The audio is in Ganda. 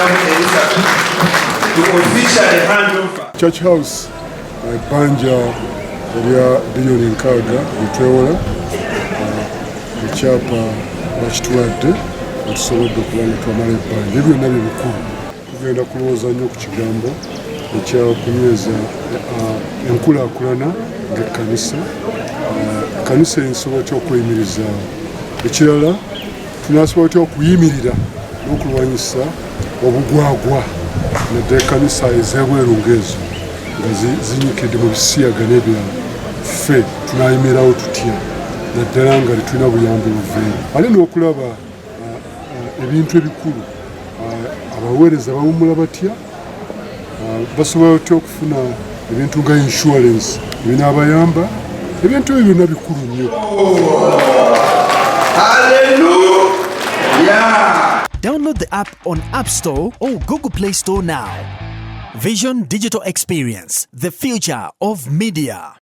Ana mu ebisatu to officially hand over. Church House ebbanja erya biliyoni 60 lyetwewola, ekyapa bakitwadde, atusobodde okuba nga twamala ebbanja. Ebyo byonna bye bikulu. Tugenda kulowooza nnyo ku kigambo ekyakunyweza enkulaakulana ng'ekkanisa. Ekkanisa ensobola tya okweyimirizaawo? Ekirala, tunasobola tya okuyimirira n'okulwanyisa obugwagwa, naddala ekkanisa ez'ebweru ng'ezo nga zinyikidde mu bisiyaga n'ebirala? Ffe tunayimirawo tutya, naddala nga tetulina buyambi buveeyo? Ate n'okulaba ebintu ebikulu, abaweereza bawumula batya? Basobola batya okufuna ebintu nga insurance ebinaabayamba? Ebintu ebyo byonna bikulu nnyo. Hallelujah! Download the app on App Store or Google Play Store now. Vision Digital Experience, the future of media.